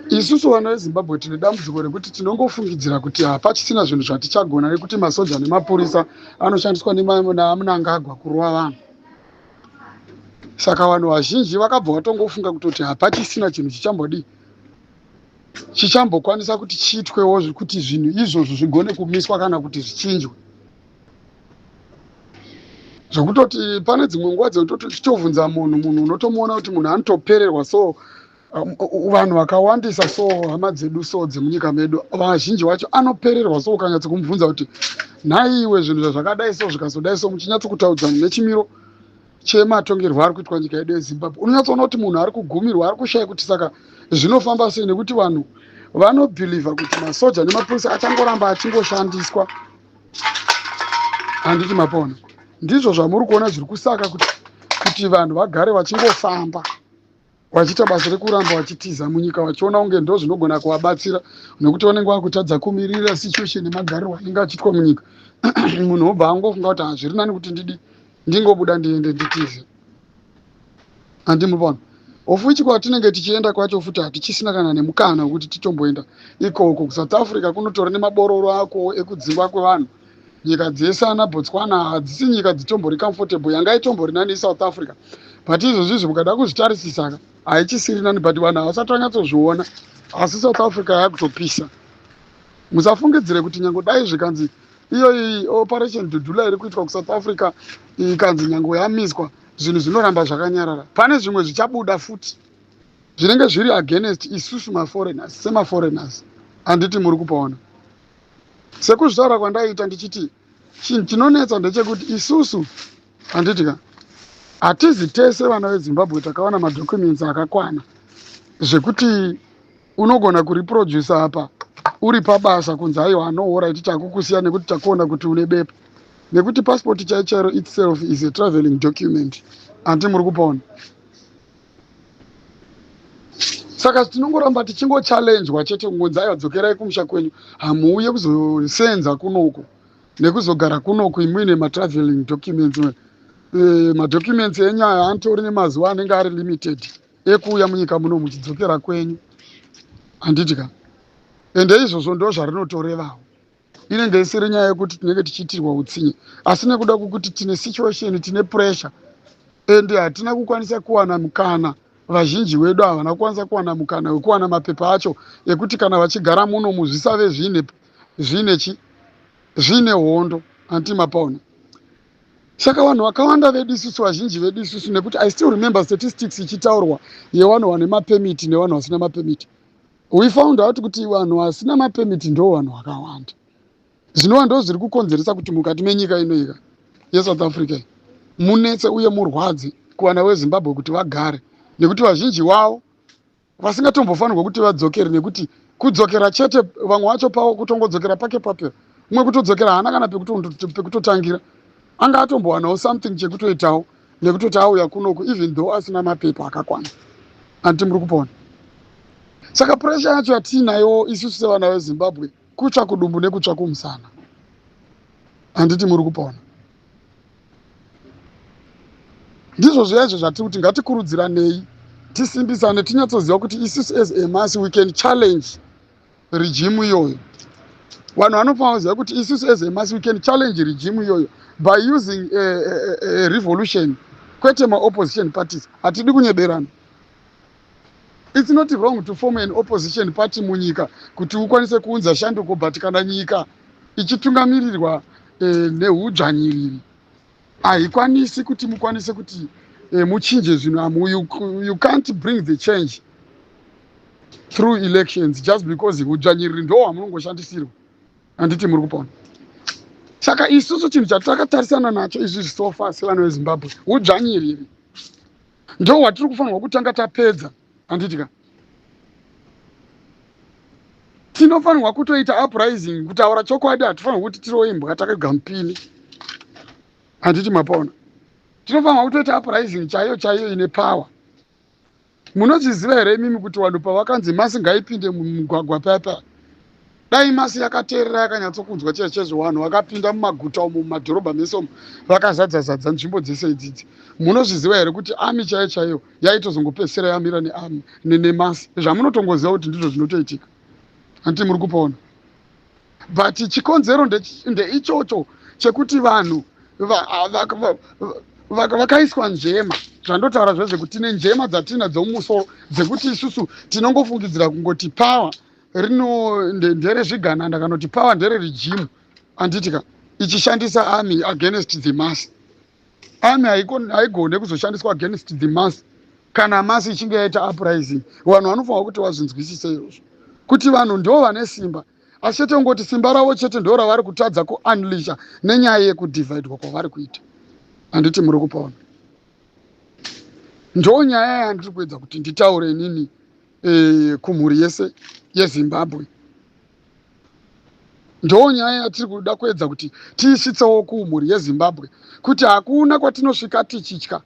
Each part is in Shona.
Isusu vana veZimbabwe tine dambudziko rekuti tinongofungidzira kuti hapachisina zvinhu zvatichagona nekuti masoja nemapurisa anoshandiswa naMnangagwa kurova vanhu. Saka vanhu vazhinji vakabva vatongofunga kutoti hapachisina chinhu chichambodii, chichambokwanisa kuti chiitwewo kuti zvinhu izvozvo zvigone kumiswa kana kuti zvichinjwe. Zvekutoti pane dzimwe nguva dzekutoti uchitovhunza munhu, munhu unotomuona kuti munhu anotopererwa. So vanhu vakawandisa, so hama dzedu so dzemunyika medu, vazhinji vacho anopererwa. So ukanyatso kumubvunza kuti, "Nhaiwe, zvinhu zvazvakadai so zvikazodai so," muchinyatso kutaudzana nechimiro chematongerwo ari kuitwa nyika yedu yeZimbabwe, unonyatsoona kuti munhu ari kugumirwa, ari kushaya kuti saka zvinofamba sei, nekuti vanhu vanobhilivha kuti masoja nemapurisa achangoramba achingoshandiswa. Handiti mapona? Ndizvo zvamuri kuona zviri kusaka kuti vanhu vagare vachingofamba vachiita basa rekuramba vachitiza munyika, vachiona kunge ndo zvinogona kuvabatsira, nekuti vanenge vakutadza kumirira situation nemagariro anenge achiitwa munyika. Munhu wobva angofunga kuti hazviri nani kuti ndidi ndingobuda, ndiende, nditize. Handimupona? Of which kwatinenge tichienda kwacho futi hatichisina kana nemukana wekuti titomboenda ikoko. KuSouth Africa kunotora nemabororo ako ekudzingwa kwevanhu. Nyika dzese ana Botswana hadzisi nyika dzitombori comfortable. Yanga itombori nani iSouth Africa, but izvozvizvi mukada kuzvitarisisa haichisiri nani, but vanhu havasati vanyatsozviona. Asi South Africa yakutopisa. Musafungidzire kuti nyange dai zvikanzi iyoyi Operation Dudula iri kuitwa kuSouth Africa ikanzi nyange yamiswa, zvinhu zvinoramba zvakanyarara. Pane zvimwe zvichabuda futi zvinenge zviri against isusu maforeigners, semaforeigners. Handiti muri kupaona? Sekuzvitaura kwandaita ndichiti chinhu chinonetsa ndechekuti isusu, handiti ka, hatizi tese vana veZimbabwe takawana madocuments akakwana zvekuti unogona kuriprodusa apa uri pabasa kunzi, "Aiwa, anoora iti takukusiya nekuti takuona kuti une bepa," nekuti passport chai chairo itself is a traveling document. Handi muri kupaona? Saka tinongoramba tichingochallengwa chete, kungonzi, "Aiwa, dzokerai kumusha kwenyu, hamuuye kuzosenza kunoku nekuzogara kunoku imuine matraveling documents." Madocuments enyaya anotori nemazuva anenge ari limited ekuuya munyika muno muchidzokera kwenyu, handiti ka? Ende izvozvo ndo zvarinotorevawo. Inenge isiri nyaya yekuti tinenge tichiitirwa utsinye, asi nekuda kwekuti tine situation, tine pressure, ende hatina kukwanisa kuwana mukana. Vazhinji vedu havana kukwanisa kuwana mukana wekuwana mapepa acho ekuti kana vachigara muno muzvisave zvine chi zvine hondo. Handiti mapaona? Saka vanhu vakawanda vedu isusu, vazhinji vedu isusu, nekuti I still remember statistics ichitaurwa yevanhu vane mapemiti nevanhu vasina mapemiti, we found out kuti vanhu vasina mapemiti ndo vanhu vakawanda, zvinova ndo zviri kukonzeresa kuti mukati menyika inoika yeSouth Africa munetse uye murwadze kuvana veZimbabwe kuti vagare, nekuti vazhinji vavo vasingatombofanirwa kuti vadzokere, nekuti kudzokera chete vamwe vacho pavo kutongodzokera pake papera, umwe kutodzokera haana kana pekutotangira. Anga atombowanawo something chekutoitawo nekutoti auya kunoku, even though asina mapepa akakwana. Handiti muri kupona? Saka pressure yacho yatiinayo isusu sevana veZimbabwe kutsva kudumbu nekutsva kumusana. Handiti muri kupona? Ndizvo zviya izvo zvatiri kuti ngatikurudziranei, tisimbisane, tinyatsoziva kuti isusu as a mass we can challenge regime iyoyo. Vanhu vanofanira kuziva kuti isusu as a mass we can challenge regime iyoyo by using a revolution, kwete maopposition parties. Hatidi kunyeberana. It's not wrong to form an opposition party munyika kuti ukwanise kuunza shanduko, but kana nyika ichitungamirirwa neudzvanyiriri, haikwanisi kuti mukwanise kuti muchinje zvinhu. Amu you can't bring the change through elections just because udzvanyiriri ndo hwamunongoshandisirwa. Handiti muri kupona? Saka isusu chinhu chatakatarisana nacho izvizvi so far sevana veZimbabwe, udzvanyiriri ndo hwatiri kufanirwa kutanga tapedza, handiti ka? Tinofanirwa kutoita uprising. Kutaura chokwadi, hatifanirwa kuti tiroimbwa takagamupini. Handiti mapaona? Tinofanirwa kutoita uprising chaiyo chaiyo ine power. Munozviziva here imimi kuti vanhu pavakanzi mass ngaipinde mumugwagwa paya paya, Dai mass yakateerera, yakanyatsokunzwa chaizvo chaizvo, vanhu vakapinda mumaguta umu, mumadhorobha mese umu, vakazadza zadza nzvimbo dzese idzidzi. Munozviziva here kuti army chaiyo chaiyo yaitozongopedzisira yamira nemass? Zvamunotongoziva kuti ndizvo zvinotoitika, handiti muri kupaona? But chikonzero ndeichocho chekuti vanhu vakaiswa njema. Zvandotaura zvezvekuti tine njema dzatina dzomumusoro dzekuti isusu tinongofungidzira kungoti power rino nderezvigananda kana kuti power ndereregime, handiti ka? Ichishandisa army against the mass. Army haigone kuzoshandiswa against the mass kana mass ichinge yaita uprising. Vanhu vanofanira kuti vazvinzwisise izvozvo, kuti vanhu ndo vane simba, asi chete kungoti simba ravo chete ndo ravari kutadza kuunleasha nenyaya yekudivhaidwa kwavari kuita, handiti muri kupaona? Ndo nyaya yandiri kuedza kuti nditaure inini kumhuri yese yeZimbabwe. Ndo nyaya yatiri kuda kuedza kuti tiisvitsewo kumhuri yeZimbabwe, kuti hakuna kwatinosvika tichitya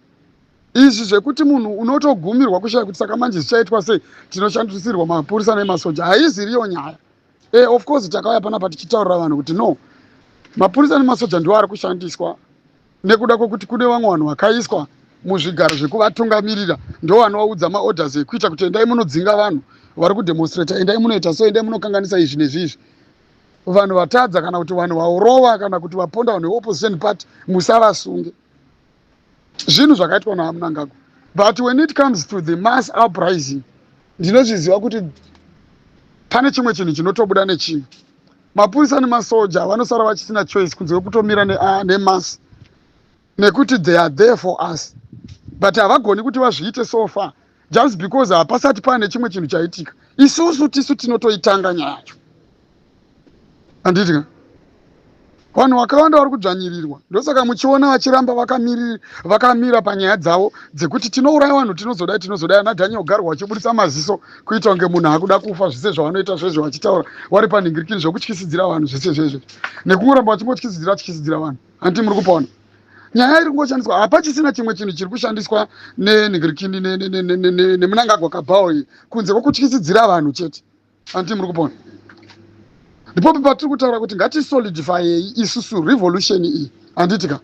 izvi zvekuti munhu unotogumirwa kushaya kuti saka manje zvichaitwa sei, tinoshandisirwa mapurisa nemasoja. Haiziriyo nyaya. Of course takauya panapa tichitaurira vanhu kuti no, mapurisa nemasoja ndo ari kushandiswa nekuda kwekuti kune vamwe vanhu vakaiswa muzvigaro zvekuvatungamirira, ndo vanovaudza maorders ekuita kuti endai munodzinga vanhu vari kudemonstrata, endai munoita so, endai munokanganisa izvi nezvizvi. Vanhu vatadza kana kuti vanhu vaurova kana kuti vaponda vanhu veopposition party, musavasunge. Zvinhu zvakaitwa naMnangagwa. But when it comes to the mass uprising, ndinozviziva kuti pane chimwe chinhu chinotobuda nechimwe. Mapurisa nemasoja vanosara vachisina choice kunze kwekutomira nemass, nekuti they are there for us, but havagoni kuti vazviite so far just because hapasati paane chimwe chinhu chaitika. Isusu tisu tinotoitanga nyaya yacho, handiti ka? Vanhu vakawanda vari kudzvanyirirwa, ndosaka muchiona vachiramba vakamira panyaya dzavo dzekuti tinouraya vanhu, tinozodai, tinozodai. Ana Daniel Garwa vachibudisa maziso kuita kunge munhu akuda kufa, zvese zvavanoita zvezvo vachitaura vari panhingirikini zvokutyisidzira vanhu, zvese zvezvo nekungoramba vachingotyisidzira tyisidzira vanhu, handiti muri kupaona? Nyaya iri kungoshandiswa, hapachisina chimwe chinhu chiri kushandiswa nenhingirikini neMnangagwa kabhao iyi kunze kwokutyisidzira vanhu chete, handiti muri kupona? Ndipo patiri kutaura kuti ngatisolidifyei isusu revolution iyi, handiti ka?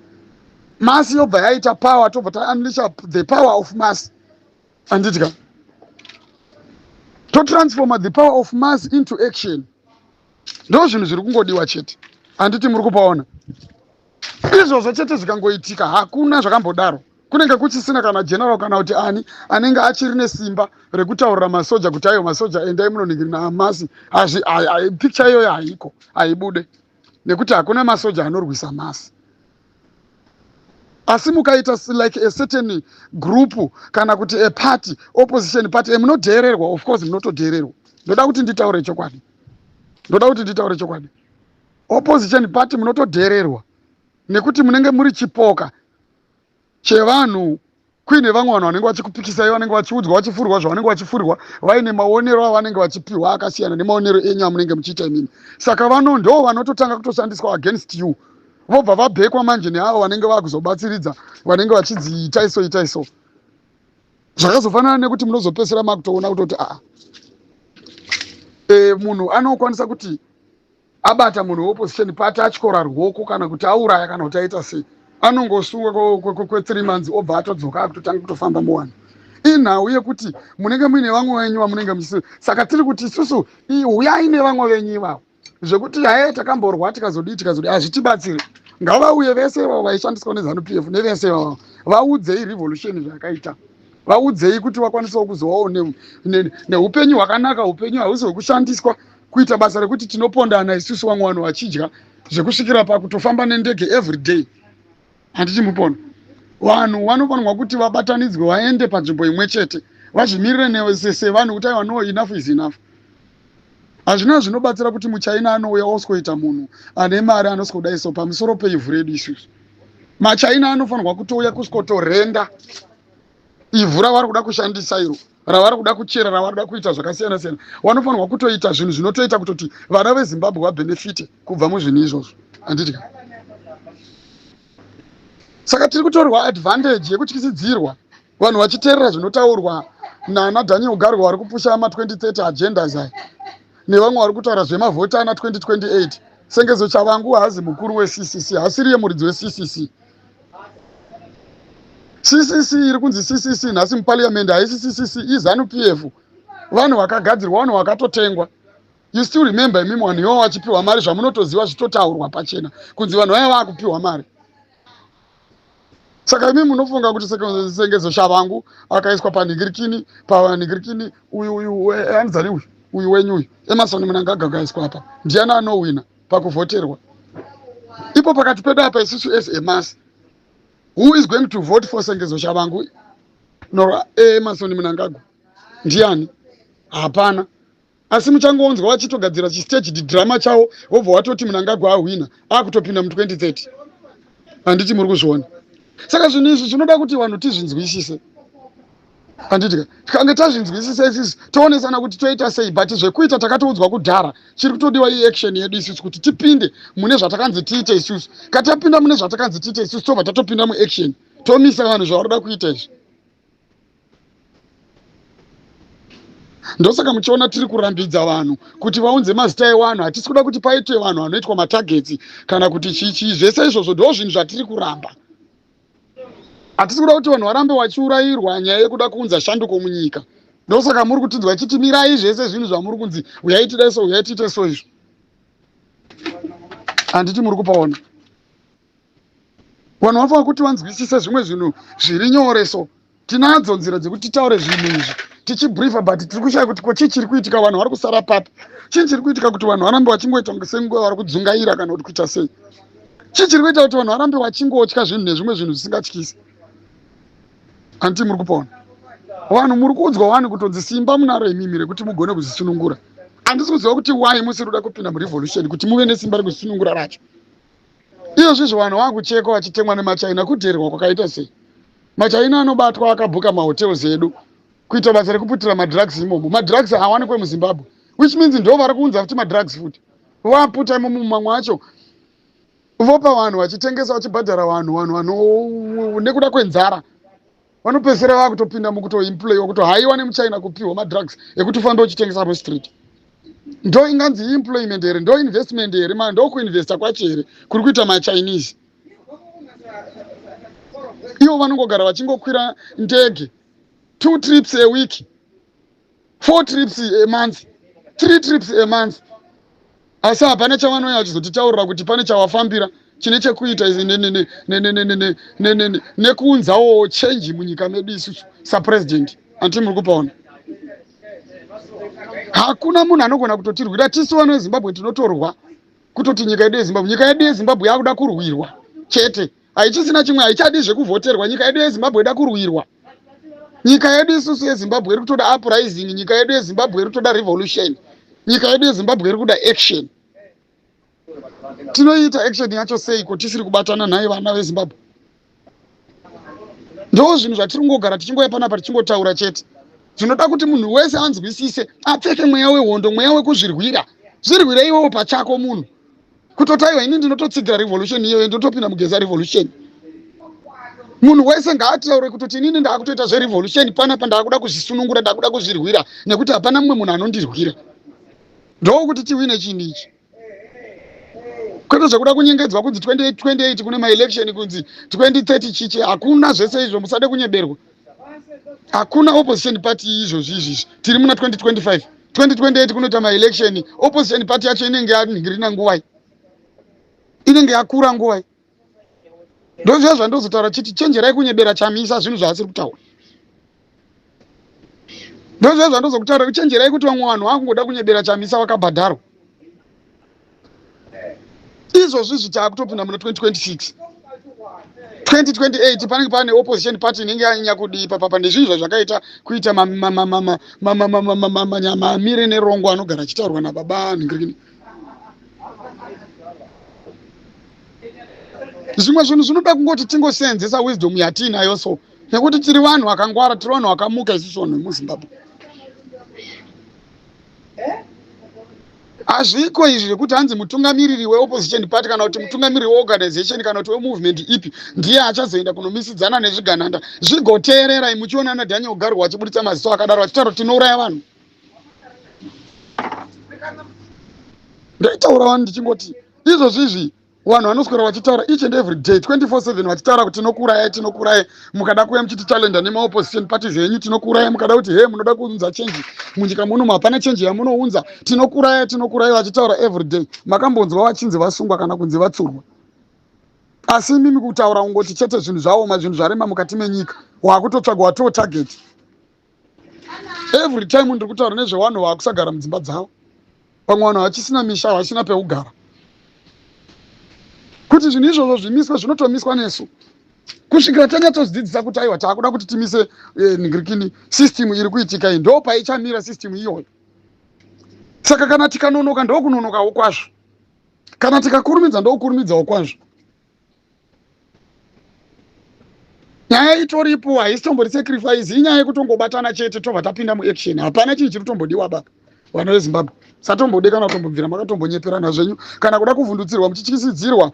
Mass yobva yaita power, tobva taunleasha the power of mass, handiti ka? Totransforma the power of mass into action. Ndo zvinhu zviri kungodiwa chete, handiti muri kupaona? Izvozvo chete zvikangoitika, hakuna zvakambodaro. Kunenge kuchisina kana general kana kuti ani anenge achiri nesimba rekutaurira masoja kuti aiwa masoja, endai munoningirina amass. Picture iyoyo haiko, haibude, nekuti hakuna masoja anorwisa mass. Asi mukaita like a certain group kana kuti a party, opposition party, emunodheererwa, of course munotodheererwa. Ndoda kuti nditaure chokwadi, ndoda kuti nditaure chokwadi. Opposition party munotodheererwa nekuti munenge muri chipoka chevanhu kuine vamwe vanhu vanenge vachikupikisai, vanenge vachiudzwa, vachifurwa zvavanenge vachifurwa, vaine maonero avanenge vachipiwa akasiyana nemaonero enyu amunenge muchiita imimi. Saka vano ndo vanototanga kutoshandiswa against you, vobva vabhekwa manje neavo vanenge vakuzobatsiridza, vanenge vachinzi itai so, itai so. Zvakazofanana nekuti munozopedzisira makutoona kutoti aa, munhu anokwanisa kuti abata munhu weopposition party, atyora ruoko kana kuti auraya kana kuti aita sei, anongosungwa kwe3 months, obva atodzoka akutotanga kutofamba muwanhu. Inhau yekuti munenge muine vamwe venyu vamunenge muchisi. Saka tiri kuti isusu uyai nevamwe venyu ivavo, zvekuti haye takamborwa tikazodii tikazodii hazvitibatsiri. Ngavauye vese ivavo vaishandiswa neZANU PF nevese ivavo, vaudzei revolution zvakaita, vaudzei kuti vakwanisawo kuzovawo neupenyu hwakanaka. Upenyu hausi hwekushandiswa kuita basa rekuti tinopondana isusu, vamwe vanhu vachidya zvekusvikira pakutofamba nendege every day, handiti mupona? Vanhu vanofanirwa kuti vabatanidzwe, vaende panzvimbo imwe chete, vazvimirire sevanhu kuti aiwa, no, enough is enough. Hazvina zvinobatsira kuti muChina anouya osikoita munhu ane mari anosvodai so pamusoro peivhu redu isusu. MaChina anofanirwa kutouya kusikotorenda ivhu ravari kuda kushandisa iro, ravari kuda kuchera, ravari kuda kuita zvakasiyana siyana. Vanofanirwa kutoita zvinhu zvinotoita kutoti vana veZimbabwe vabhenefite kubva muzvinhu izvozvo, handiti ka? Saka tiri kutorwa advantage yekutyisidzirwa, vanhu vachiteerera zvinotaurwa nana Daniel Garwe vari kupusha ma2030 agendas aya. Nevamwe vari kutaura zvemavhoti ana 2028. Sengezo Chavangu haazi mukuru weCCC, haasiriye muridzi weCCC. CCC iri kunzi CCC nhasi muparliament haisi CCC, iZanu PF. Vanhu vakagadzirwa, vanhu vakatotengwa. You still remember imimi vanhu iwavo vachipiwa mari, zvamunotoziva zvitotaurwa pachena kunzi vanhu vaya vakupiwa mari. Saka imi munofunga kuti Sengezo Shavangu akaiswa panhingirikini, panhingirikini uyu uyu anzani uyu uyu wenyu uyu Emerson Mnangagwa akaiswa apa, ndiani anowina pakuvhoterwa? Ipo pakati pedu apa isusu as a mass, who is going to vote for Sengezo Shavangu nor Emerson Mnangagwa? Ndiani? Hapana. Asi muchangonzwa vachitogadzira chistaged drama chavo, vobva watoti Mnangagwa ahwina, akutopinda mu2030. Handiti muri kuzviona? Saka zvinhu izvi zvinoda kuti vanhu tizvinzwisise. Handiti ka tikange tazvinzwisisa isusu toonesana kuti toita sei, but zvekuita takatoudzwa kudhara. Chiri kutodiwa iaction yedu isusu kuti tipinde mune zvatakanzi tiite isusu. Katapinda mune zvatakanzi tiite isusu, tobva tatopinda muaction, tomisa vanhu zvavari kuda kuita izvi. Ndosaka muchiona tiri kurambidza vanhu kuti vaunze mazita evanhu. Hatisi kuda kuti paitwe vanhu vanoitwa matargets kana kuti chii chii, zvese izvozvo ndo zvinhu zvatiri kuramba. Hatisi kuda kuti vanhu varambe vachiurayirwa nyaya yekuda kuunza shanduko munyika. Ndosaka muri kutinzwa chiti mirai zvese zvinhu zvamuri kunzi uyai tidai so, uyai tiite so izvo. Handiti muri kupaona? Vanhu vanofanira kuti vanzwisise zvimwe zvinhu zviri nyore. So tinadzo nzira dzekuti titaure zvinhu izvi tichibriefa, but tiri kushaya kuti ko chii chiri kuitika, vanhu vari kusara papi? Chii chiri kuitika kuti vanhu varambe vachingoita senguva vari kudzungaira kana kuti kuita sei? Chii chiri kuita kuti vanhu varambe vachingotya zvinhu nezvimwe zvinhu zvisingatyisi? Handiti muri kupaona? Vanhu muri kuudzwa wani kutonzi simba munaro imimi rekuti mugone kuzvisunungura. Handisi kuziva kuti why musiri kuda kupinda murevolution kuti muve nesimba rekuzisunungura racho. Izvozvizvo vanhu vakuchekwa vachitemwa nemaChina, kudhererwa kwakaita sei? MaChina anobatwa akabhuka mahotels edu kuita basa rekuputira madrugs imomo. Madrugs haawanikwe muZimbabwe, which means ndo vari kuunza futi madrugs futi, vaputa imomo. Mamwe acho vopa vanhu vachitengesa, vachibhadhara vanhu. Vanhu vano nekuda kwenzara vanopedzisira vakutopinda mukutoemployiwa, kutohaiwa nemuChina, kupiwa madrugs ekuti ufambe uchitengesa mustreet. Ndo inganzi employment here? Ndo investment here? Ndo kuinvesta kwacho here kuri kuita maChinese? Ivo vanongogara vachingokwira ndege two trips a week, four trips a month, three trips a month, asi hapana chavanouya vachizotitaurira kuti pane chawafambira chine chekuita nekuunzawo change munyika medu isusu sapresident. Anti muri kupaona? Hakuna munhu anogona kutotirwira. Tisu vano veZimbabwe tinotorwa kutoti nyika yedu yeZimbabwe, nyika yedu yeZimbabwe yakuda kurwirwa chete, haichisina chimwe, haichadi zvekuvhoterwa. Nyika yedu yeZimbabwe ida kurwirwa. Nyika yedu isusu yeZimbabwe iri kutoda uprising. Nyika yedu yeZimbabwe iri kutoda revolution. Nyika yedu yeZimbabwe iri kuda action. Tinoita action yacho seiko tisiri kubatana nhai vana veZimbabwe? Ndo zvinhu zvatiri kungogara tichingoya panapa tichingotaura chete. Zvinoda kuti munhu wese anzwisise, apfeke mweya wehondo, mweya wekuzvirwira. Zvirwire iwewo pachako munhu, kutotaiwa ini ndinototsigira revolution iyoyo, ndinotopinda mugeza revolution. Munhu wese ngaataure kutoti inini ndaakutoita zverevolution panapa, ndaakuda kuzvisunungura, ndaakuda kuzvirwira nekuti hapana mumwe munhu anondirwira. Ndokuti tiwine chinhu ichi, kwete zvekuda kunyengedzwa kunzi 2028 kune maelection, kunzi 2030 chichi. Hakuna zvese izvo, musade kunyeberwa. Hakuna opposition party izvozvi izvizvi. Tiri muna 2025, 2028 kunoita maelection. Opposition party yacho inenge yanhingirina nguvai? Inenge yakura nguvai? Ndozviya zvandozotaura chiti chenjerai kunyebera Chamisa zvinhu zvaasiri kutaura. Ndozviya zvandozokutaura, kuchenjerai kuti vamwe vanhu vakungoda kunyebera Chamisa vakabhadharwa. Izvozvi izvi taakutopinda muna 2026, 2028 panenge pane opposition party inenge yanyanya kudii papapa nezvinhu zvazvakaita kuita manyama amire nerongo anogara achitaurwa nababa nhingirikini. Zvimwe zvinhu zvinoda kungoti tingosenzesa wisdom yatiinayo so, nekuti tiri vanhu vakangwara, tiri vanhu vakamuka isusu vanhu vemuZimbabwe. Hazviko izvi zvekuti hanzi mutungamiriri weopposition party kana kuti mutungamiriri weorganization kana kuti wemovement ipi ndiye achazoenda kunomisidzana nezvigananda zvigoteererai. Muchiona naDaniel Garwe achibuditsa maziso akadaro achitaura kuti tinouraya vanhu. Ndaitaura wani ndichingoti izvozvi izvi vanhu vanoswera vachitaura each and every day 24/7 vachitaura kuti tinokuurayai, tinokuurayai, mukada kuuya muchiti chalenda nemaopposition parties enyu, tinokuurayai. Mukada kuti he munoda kuunza change munyika muno, hapana change yamunounza, tinokuurayai, tinokuurayai, vachitaura every day. Makambonzwa vachinzi vasungwa kana kunzi vatsurwa? Asi imimi kutaura ungoti chete zvinhu zvaoma, zvinhu zvarema mukati menyika, wakutotsvagwa, watoo target every time. Ndiri kutaura nezvevanhu vakusagara mudzimba dzavo, pamwe vanhu vachisina misha, vasina pekugara. Kuti zvinhu izvozvo zvimiswe, zvinotomiswa nesu kusvikira tanyatsodzidzisa kuti aiwa, taakuda kuti timise ningirikini system iri kuitika iyi. Ndo paichamira system iyoyo. Saka kana tikanonoka, ndokunonokawo kwazvo. Kana tikakurumidza, ndokukurumidzawo kwazvo. Nyaya itoripo, haisitombori sacrifice, inyaya yekutongobatana chete, tobva tapinda muaction. Hapana chinhu chiri kutombodiwa baba. Vana veZimbabwe, satombode kana kutombobvira makatombonyeperana zvenyu kana kuda kuvhundutsirwa muchityisidzirwa.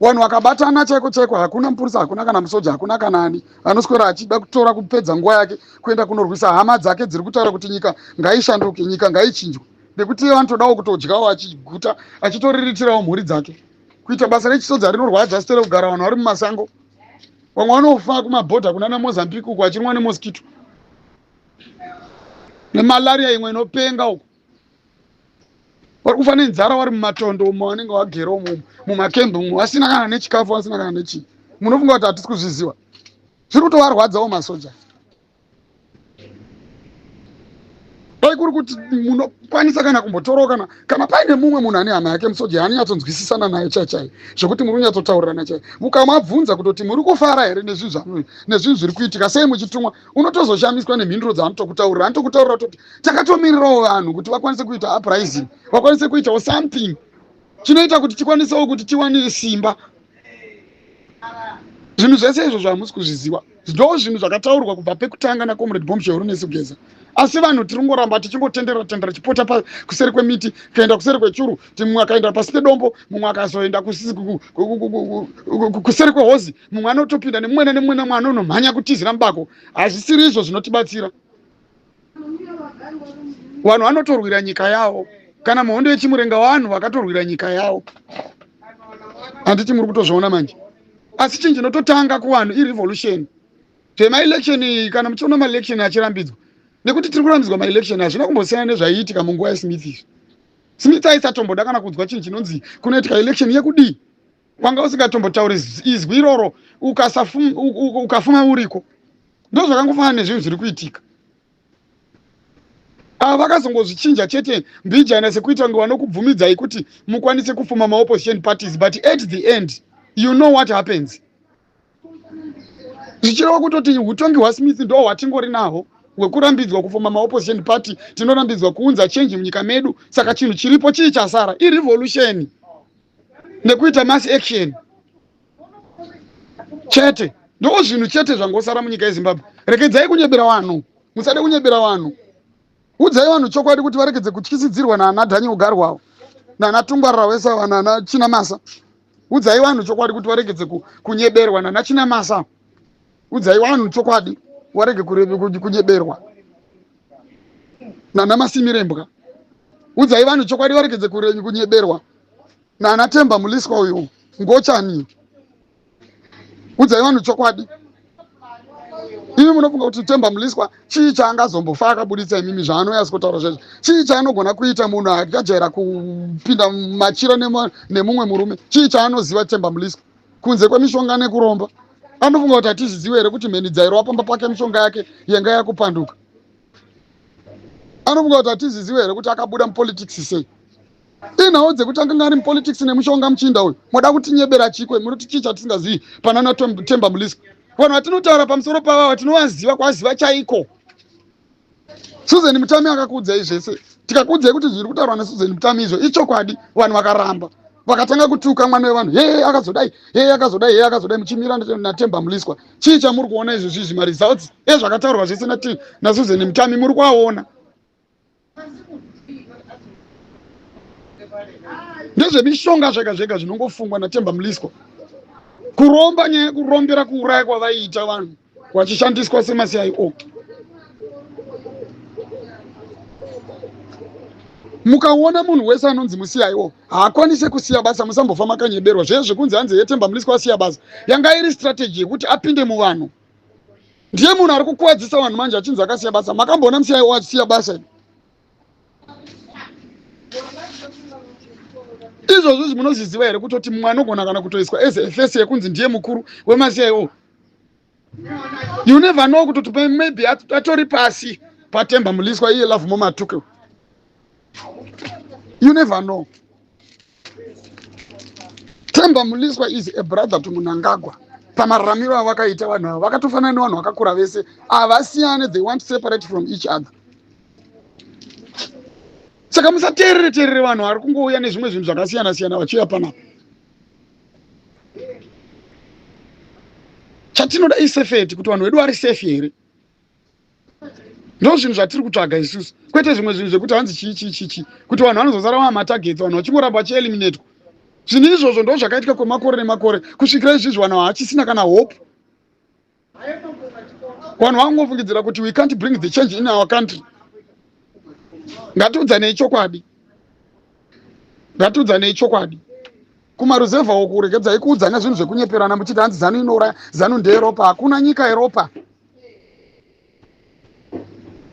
Vanhu vakabatana chaiko chaiko, hakuna mupurisa, hakuna kana musoja, hakuna kana ani anoswera achida kutora kupedza nguva yake kuenda kunorwisa hama dzake dziri kutaura kuti nyika ngaishanduke, nyika ngaichinjwe, nekuti iye vanotodawo kutodyawo achiguta, achitoriritirawo mhuri dzake. Kuita basa rechisodza rinorwadza, sitere kugara vanhu vari mumasango. Vamwe vanofa kumabhodha kunana Mozambique uko, achirumwa nemosquito nemalaria imwe inopenga uko. Vari kufa nenzara vari mumatondo umo vanenge vagere umo mumakembi umo, vasina kana nechikafu, vasina kana nechii. Munofunga kuti hatisi kuzviziva? Zviri kutovarwadzawo masoja. Dai kuri kuti munokwanisa kana kumbotorawo kana paine mumwe munhu ane hama yake musoja yaanonyatsonzwisisana naye chai chai, zvekuti muri kunyatsotaurirana chai, mukamabvunza kutoti muri kufara here nezvinhu zviri kuitika, sei muchitumwa, unotozoshamiswa nemhinduro dzaanotokutaurira. Anotokutaurira kutoti takatomirirawo vanhu kuti vakwanise kuita uprising, vakwanise kuitawo something chinoita kuti tikwanisewo kuti tiwane simba. Zvinhu zvese izvo zvamusi kuzviziva, ndo zvinhu zvakataurwa kubva pekutanga naComrade Bombshell Runesu Geza. Asi vanhu tiri ngoramba tichingotenderera tendera, chipota kuseri kwemiti, kuenda kuseri kwechuru, mumwe akaenda pasi pedombo, mumwe akazoenda kuseri kwehozi, mumwe anotopinda nemumwe nemumwe nemumwe anonomhanya kutizira mubako. Hazvisiri izvo zvinotibatsira. Vanhu vanotorwira nyika yavo. Kana muhondo yeChimurenga, vanhu vakatorwira nyika yavo, handiti muri kutozviona manje? Asi chinhu chinototanga kuvanhu irevolution. Zvemaelection iyi, kana muchiona maelection achirambidzwa, nekuti tiri kurambidzwa maelection, hazvina kumbosiyana nezvaiitika munguva yaSmith izvi. Smith aisatomboda kana kunzwa chinhu chinonzi kunoitika election yekudii. Wanga usingatombotauri izwi iroro ukafuma uriko. Ndo zvakangofanana nezvinhu zviri kuitika. Ava vakazongozvichinja chete mbijana sekuita kunge vanokubvumidzai kuti mukwanise kufuma maopposition parties, but at the end you know what happens. Zvichireva kutoti utongi hwaSmith ndo hwatingori nahwo, hwekurambidzwa kufoma maopposition party. Tinorambidzwa kuunza change munyika medu. Saka chinhu chiripo chii chasara? Irevolution nekuita mass action chete. Ndo zvinhu chete zvangosara munyika yeZimbabwe. Rekedzai kunyebera vanhu, musade kunyebera vanhu. Udzai vanhu chokwadi kuti varegedze kutyisidzirwa naana Daniel Garwao, nana Tungwarara wese ava, nana Chinamasa. Udzai vanhu chokwadi kuti varegedze kunyeberwa nana Chinamasa. Udzai vanhu chokwadi, warege kunyeberwa nana Masimirembwa. Udzai vanhu chokwadi, varegedze kunyeberwa nana Temba Mliswa uyu ngochani. Udzai vanhu chokwadi. Imi munofunga kuti Temba Mliswa chii chaangazombofa akabuditsa? Imimi zvaanouya kutaura zvezvo, chii chaanogona kuita? Munhu akajaira kupinda machira nemumwe murume, chii chaanoziva Temba Mliswa kunze kwemishonga nekuromba? Anofunga kuti hatizvizivi here kuti mheni dzairova pamba pake, mishonga yake yanga yakupanduka? Anofunga kuti hatizvizivi here kuti akabuda mupolitics sei? Inhau dzekuti anganga ari mupolitics nemushonga. Muchinda uyu, moda kutinyebera chikwe? Munoti chii chatisingazivi panana Temba Mliswa? Vanhu vatinotaura pamusoro pavava tinovaziva, kwaziva chaiko. Susan Mutami akakuudzai zvese. Tikakuudzai kuti zviri kutaurwa naSusan Mutami izvo ichokwadi, vanhu vakaramba, vakatanga kutuka mwana wevanhu, he akazodai, he akazodai, he akazodai, muchimira naTemba Mliswa. Chii chamuri kuona izvozvi izvi? Maresults ezvakataurwa zvese naSusan Mutami muri kuaona. Ndezvemishonga zvega zvega zvinongofungwa naTemba Mliswa, kuromba, nyaya yekurombera kuuraya kwavaiita vanhu vachishandiswa semaCIO. Mukaona munhu wese anonzi muCIO haakwanise kusiya basa, musambofa makanyeberwa. Zvese zvekunzi hanzi yeTemba Mliswa asiya basa yanga iri strategy yekuti apinde muvanhu. Ndiye munhu ari kukuwadzisa vanhu manje achinzi akasiya basa. Makamboona muCIO achisiya basa? Izvozvo izvi munozviziva here kutoti mumwe anogona kana kutoiswa as a face yekunzi ndiye mukuru wemaCIO? You never know kutoti maybe atori pasi paTemba Mliswa iye Love Momatuke. You never know. Temba Mliswa is a brother to Mnangagwa. Pamararamiro avakaita vanhu ava vakatofanana nevanhu vakakura vese, havasiyane, they want separate from each other. Saka musateerere teerere vanhu vari kungouya nezvimwe zvinhu zvakasiyana siyana vachiuya panapa. Chatinoda isafety, kuti vanhu vedu vari safe here, ndo zvinhu zvatiri kutsvaga isusu, kwete zvimwe zvinhu zvekuti hanzi chii chii chii chii, kuti vanhu vanozosara vamatargets, vanhu vachingoramba vachieliminatwa. Zvinhu izvozvo ndo zvakaitika kwemakore nemakore kusvikira izvizvi vanhu havachisina kana hope. Vanhu vangofungidzira kuti we can't bring the change in our country. Ngatiudzanei chokwadi, ngatiudzanei chokwadi. Kumaruzevha uku regedzai kuudzana zvinhu zvekunyeperana muchiti hanzi Zanu inouraya, Zanu ndeyeropa. Hakuna nyika yeropa,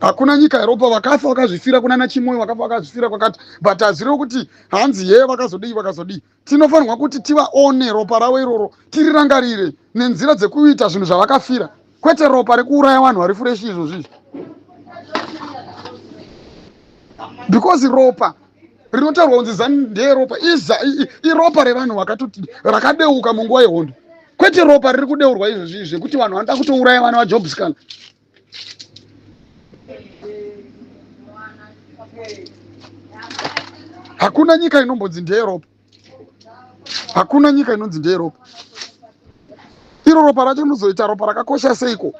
hakuna nyika yeropa. Vakafa vakazvifira kunana Chimoyo, vakafa vakazvifira kwakati, but hazvirevo kuti hanzi ye vakazodii vakazodii. Tinofanirwa kuti tivaone ropa ravo iroro, tirirangarire nenzira dzekuita zvinhu zvavakafira, kwete ropa rekuuraya vanhu vari fureshi izvozvi izvi, because ropa rinotaurwa kunzi Zanu ndeyeropa iropa revanhu vakatoti rakadeuka munguva yehondo, kwete ropa riri kudeurwa izvozvi zvekuti vanhu vanoda kutouraya vana vaJobs kana hakuna nyika inombonzi ndeyeropa. Hakuna nyika inonzi ndeyeropa. Iro ropa racho rinozoita ropa rakakosha seiko?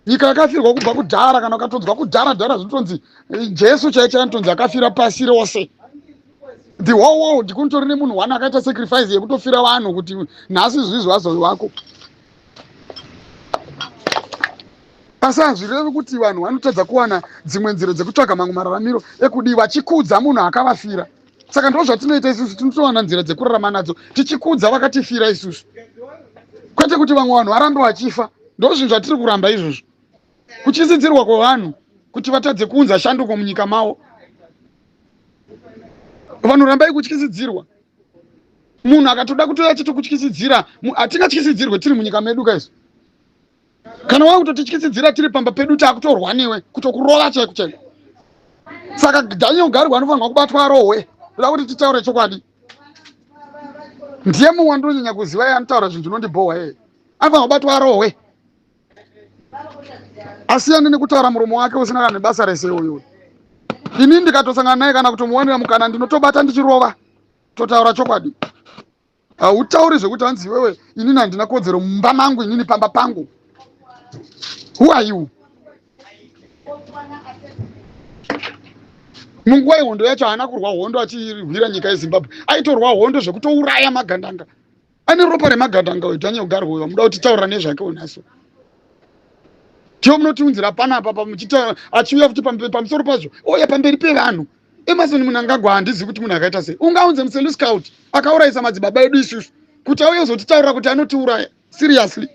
Nyika yakafirwa kubva kudhara, kana ukatonzwa kudhara dhara zvinotonzi Jesu chai chai anotonzi akafira pasi rose, the whole world. Kunotori nemunhu one akaita sacrifice yekutofira vanhu kuti nhasi zvizvi vazovi vako. Asi hazvirevi kuti vanhu vanotadza kuwana dzimwe nzira dzekutsvaga mamwe mararamiro ekudii vachikudza munhu akavafira. Saka ndo zvatinoita isusu, tinotowana nzira dzekurarama nadzo tichikudza vakatifira isusu, kwete kuti vamwe vanhu varambe vachifa. Ndo zvinhu zvatiri kuramba izvozvo, kutyisidzirwa kwevanhu kuti vatadze kuunza shanduko munyika mavo. Vanhu rambai kutyisidzirwa. Munhu akatoda kutoya achitokutyisidzira, hatingatyisidzirwe tiri munyika medu kaisu. Kana wakutotityisidzira tiri pamba pedu, takutorwa newe, kutokurova chaiko chaiko. Saka Daniel Garwe anofanirwa kubatwa arohwe. Toda kuti titaure chokwadi. Ndiye mumwe wandinonyanya kuziva iye anotaura zvinhu zvinondibhohwa. Iye anofanirwa kubatwa arohwe, asiyane nekutaura muromo wake usina kana nebasa rese uyu. Ini ndikatosangana naye kana kutomuwanira mukana, ndinotobata ndichirova. Totaura chokwadi. Hautauri zvekuti hanzi iwewe inini handina kodzero mumba mangu, inini pamba pangu. Who are you? Munguva yehondo yacho haana kurwa hondo achirwira nyika yeZimbabwe, aitorwa hondo zvekutouraya magandanga. Ane ropa remagandanga uyu Daniel Garwe uyu muda kutitaurira nezvake unaso. Tiwo munotiunzira panapa pamuchitaura achiuya futi pamusoro pazvo ouya pamberi pevanhu. Emerson Mnangagwa handizivi kuti munhu akaita sei. Ungaunze muSelous Scout akaurayisa madzibaba edu isusu kuti auye uzotitaurira kuti anotiuraya? Seriously,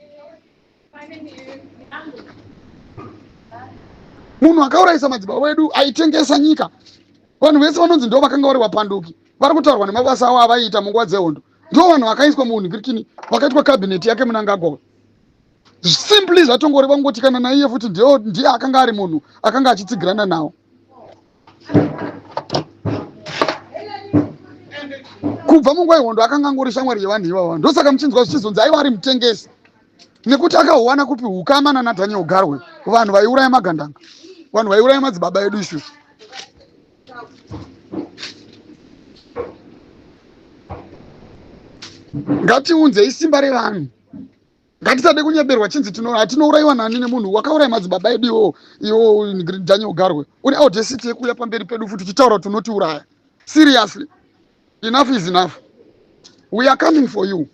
munhu akaurayisa madzibaba edu, aitengesa nyika. Vanhu vese vanonzi ndo vakanga vari vapanduki vari kutaurwa nemabasa avo avaiita munguva dzehondo, ndo vanhu vakaiswa muunhikirikini, vakaitwa kabhineti yake Mnangagwa. Simply zvatongoreva kungoti kana naiye futi ndiye akanga ari munhu akanga achitsigirana nawo kubva munguva yehondo, akanga angori shamwari yevanhu ivava. Ndosaka muchinzwa zvichizonzi aiva ari mutengesi, nekuti akahuwana kupi ukama nana Daniel Garwe, vanhu vaiuraya magandanga, vanhu vaiuraya madzibaba edu isusu. Ngatiunzei simba revanhu, ngatisade kunyeberwa chinzi hatinourayiwa nani nemunhu wakauraya madzibaba edu iwo iwo Daniel Garwe. Une audacity yekuuya pamberi pedu futi uchitaura kuti unotiuraya? Seriously, enough is enough. We are coming for you.